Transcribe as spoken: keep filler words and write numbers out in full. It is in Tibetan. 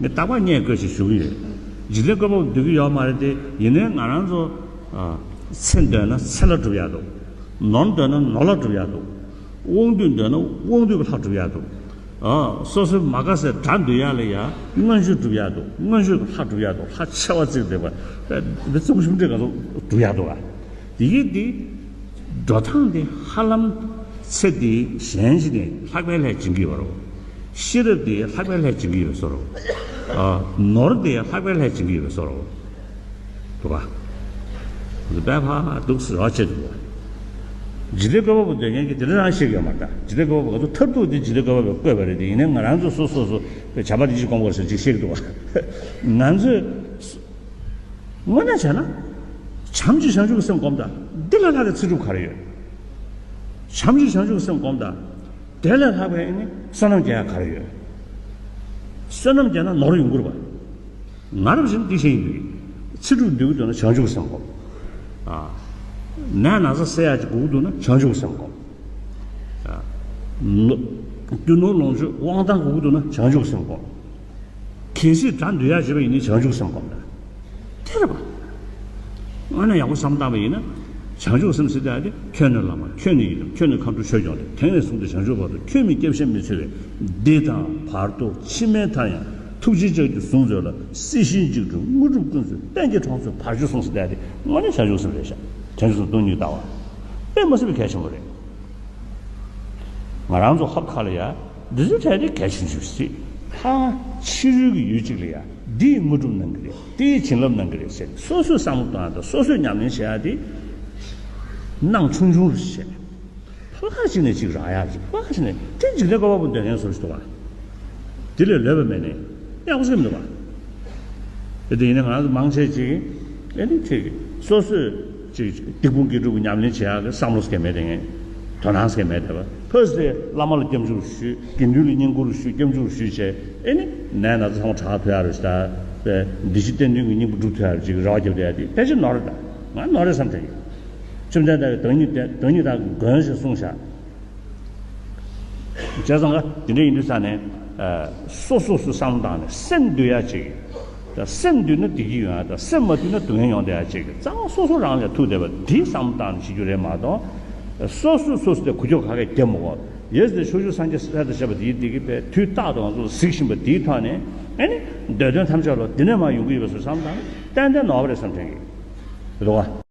ངས་རྟག་པར་བརྙས་བཀོད་ཅིག་ཞུ་གི་ཡོད། འཇིག་རྟེན་བཀོད་པ་པོ་འདོད་ཀྱི་ཡོད་མ་རེད་དེ། ཡིན་ནའི་ང་རང་ཚོ་ཨ། ཚེ་འདོད་ན་ཚེ་ལ་སྒྲུབ་ཡག་འདུག། ནོར་འདོད་ན་ནོར་ལ་སྒྲུབ་ཡག་འདུག། དབང་སྡུད་འདོད་ན་དབང་སྡུད་ཀྱི་ལྷ་སྒྲུབ་ཡག་འདུག། ཨ། སོ་སོའི་མ་དགའ་སའི་དགྲ་འདུལ་ཡག་ལ་ཡ་མངོན་སྤྱོད་སྒྲུབ་ཡག་འདུག། མངོན་སྤྱོད་ཀྱི་ལྷ་སྒྲུབ་ཡག་འདུག། ལྷ་ཆེ་བ་བརྩིས་བསྡད་པ་འདི་རྩོམ་ཞིབ་འབྲི་ག་ཚོ་སྒྲུབ་ཡག་འདུག་ག། དེ་གི་དེ་འགྲོ་སྟངས་དེ་ཧ་ལམ་ཚེ་འདི་གཞན་ཞིག་ནས་ལྷག་པའི་ལྷས་སྦྱིན་གྱི་ཡོད་རེད། ཤེས་རབ་དེ་ལྷག་པའི་ལྷས་སྦྱིན་གྱི་ཡོད་བཟོ་རེད། ཨ། ནོར་དེ་ལྷག་པའི་ལྷས་སྦྱིན་གྱི་ཡོད་བཟོ་རེད། འདུག་ག། དཔེ་ཕར་འདུག་ཟེར་བ་བྱེད་འདུག་ག། འཇིག་རྟེན་བཀོད་པ་པོ་འདོད་མཁན་གྱི་དེ་འདྲ་རང་ཤེས་ཀྱི་ཡོད་མ་རེད་ད། འཇིག་རྟེན་བཀོད་པ་པོ་ག་ཚོད་མཐར་ཐུག་དེ་འཇིག་རྟེན་བཀོད་པ་པོས་བཀོད་པ་རེད་དེ། ཡིན་ནའི་ང་རང་ཚོ་སོ་སོ་སོ་བྱ་བ་རིགས་གཅིག་སྐོང་དགོས་ཟེར་ཅིག་བཤད་ཀྱི་འདུག་ག། ང་ཚོས། དངོས་གནས་བྱས་ན། བྱམས་བརྩེ་བྱང་ཆུབ་ཀྱི་སེམས་སྒོམ་དང་། འདི་ལས་ལྷག་པའི་ཚེ་སྒྲུབ་ག་རེ་ཡོད། བྱམས་བརྩེ་བྱང་ཆུབ་ཀྱི་སེམས་སྒོམ་དང་། དེ་ལས་ལྷག་པའི་ནི་བསོད་ནམས་རྒྱག་ཡ་ག་རེ་ཡོད། བསོད་ནམས་རྒྱག་ན་ནོར་ཡོང་གི་རེད་པ། ང་རང་བཞིན་འདི་བཤད་ཡིན་དུས། ཚེ་སྒྲུབ་འདོད་ཀྱི་འདུག་ན་བྱང་ཆུབ་ཀྱི་སེམས་སྒོམ། ཨ། ནད་ན་ཚ་སེལ་ཡག་ཅིག་དགོས་ཀྱི་འདུག་ན་བྱང་ཆུབ་ཀྱི་སེམས་སྒོམ། ཨ། ནོ། རྒྱུ་ནོར་ལོངས་སྤྱོད་དབང་ཐང་དགོས་ཀྱི་འདུག་ན་བྱང་ཆུབ་ཀྱི་སེམས་སྒོམ། གལ་སྲིད་དགྲ་འདུལ་ཡག་བྱེད་པ་ཡིན་ན་བྱང་ཆུབ་སེམས་སྒོམ་དང་། དེ་རེད་པ། དངོས་གནས་ཡག་པོ་བསམ་བཏང་པ་ཡིན་ན། བྱང་ཆུབ་སེམས་ཟེར་ཡག་དེ། ཁྱོད་ནི་བླ་མ། ཁྱོད་ནི་ཡི་དམ། ཁྱོད་ནི་མཁའ་འགྲོ་ཆོས་སྐྱོང་སྟེ། དེང་ནས་བཟུང་སྟེ་བྱང་ཆུབ་བར་དུ། ཁྱོད་མི་སྐྱེ་ཤི་མི་འཚོལ་བའི། འདི་དང་བར་དོ་ཕྱི་མའི་མཐའ་ཡང་ཐུགས་རྗེའི་ལྕགས་ཀྱུས་བཟུང་མཛོད་ལ། སྲིད་ཞིའི་འཇིགས་སྒྲོལ་དངོས་གྲུབ་ཀུན་སྩོལ་དཔལ་གྱི་གྲོང་ཚོའི་བར་གཅོད་སྲུངས་ཟེར་ཡག་དེ། དངོས་གནས་བྱང་ཆུབ་སེམས་རེད་ཤག། བྱང་ཆུབ་སེམས་སྟོང་ཉིད་ལྟ་བ། དཔེ་མ་སྲིད་པའི་གལ་ཆེན་པོ་རེད། ང་རང་ཚོ་ཧོབ་ཁ་ལ་ཡ། འདི་ཚོའི་གྲས་དེ་གལ་ཆེན་ཤོས་ཤིག། ཧ། ཕྱི་རོལ་གྱི་ཡུལ་གཅིག་ལ་ཡ། འདིས་དངོས་གྲུབ་གནང་གི་རེད། དེས་བྱིན་རླབས་གནང་གི་རེད་ཟེར་ནས་སོ་སོས་བསམ་བློ་གཏོང་ཡ་དང་། སོ་སོས་ཉམས་ལེན་བྱེད་ཡ་དེ། སྣང་ཆུང་ཆུང་རུ་བྱས། ཕར་ཁ་ཅིག་ནས་ཅིག་རག་ཡ་ཅིག། ཕར་ཁ་ཅིག་ནས་དེ་འཇིག་རྟེན་བཀོད་པ་པོ་འདོད་མཁན་བཟོ་ཞིག་འདུག་ག། དེ་ལས་ལོས་པ་མེད་ནས་ཡག་པོ་ཟེར་མི་འདུག་ག། དེ་ཡིན་ན་ང་རང་ཚོ་མང་ཆེ་ཅིག་ཨེ་ནི་ཅིག་སོ་སོས་ཅིག་སྡིག་སྤོང་དགེ་སྒྲུབ་ཀྱི་ཉམས་ལེན་བྱེད་ཡག་གི་བསམ་བློ་ཟེར་མཁན་མེད་དེ། ངས་དོ་སྣང་ཟེར་མཁན་མེད་དེ། ཕར་ཕར་དེ་བླ་མ་ལ་སྐྱབས་འཇུག་ཞུས། དགེ་འདུན་ལ་བསྙེན་བཀུར་ཞུས། སྐྱབས་འཇུག་ཞུས་བྱས། ཨེ་ནི་ནད་ན་ཚ་ཚང་མ་དྲག་ཐུབ་ཡག་རེད་ཤག། བདེ་སྐྱིད་བསྟན་འཛིན་གྱི་སྙིང་པོ་སྒྲུབ་ཐུབ་ཡག་རེད། ཅིག་རེ་བ་རྒྱབ་བསྡད་ཡག་དེ་ཕལ་ཆེར་ནོར་རེད་ད། ང་ནོར་རེད་བསམ་དྲན་གྱི། བཅོམ་ལྡན་འདས་ཀྱིས་བདག་ཉིད་བདག་ཉིད་དང་མགོན་ཞེས་གསུངས་ཤག། བྱས་ཙང་ཀ་དེ་འདྲ་ཡིན་དུས་ཙང་ནས། ཨ། སོ་སོ་སོ་བསམ་བློ་བཏང་ནས་སེམས་འདུལ་ཡག་ཅིག། ད་སེམས་འདུལ་ན་བདེ་སྐྱིད་ཡོང་ཡག་དང་། སེམས་མ་འདུལ་ན་སྡུག་བསྔལ་ཡོང་བསྡད་ཡག་ཅིག། གཙང་སོ་སོ་རང་ལ་ཐུག་བསྡད་པ་འདི་བསམ་བློ་བཏང་ནས་བྱེད་རྒྱུ་རེད་མ་གཏོགས། སོ་སོས་སོ་སོ་དེ་གུ་ཅོ་ག་གེ་རྒྱབ་མི་དགོས། ཡེ་ཤེས་ཆོས་སྐྱོང་སངས་རྒྱས་སྲས་དང་བཅས་པ་དེའི་དེ་གི་པའི་དུས་རྟག་ཏུ་ང་ཚོ་གཟིགས་བཞིན་པ་དེའི་ཐོག་ནས། ཨེ་ནི་འདོད་དོན་ཐམས་ཅད་ལ་འདི་ནས་མར་ཡོང་གི་ཡོད་པ་སོགས་བསམ་བློ་བཏང་ན་ཏན་ཏན་ནོར་བ་རེད་བསམ་དྲན་གྱི་འདུག་ག།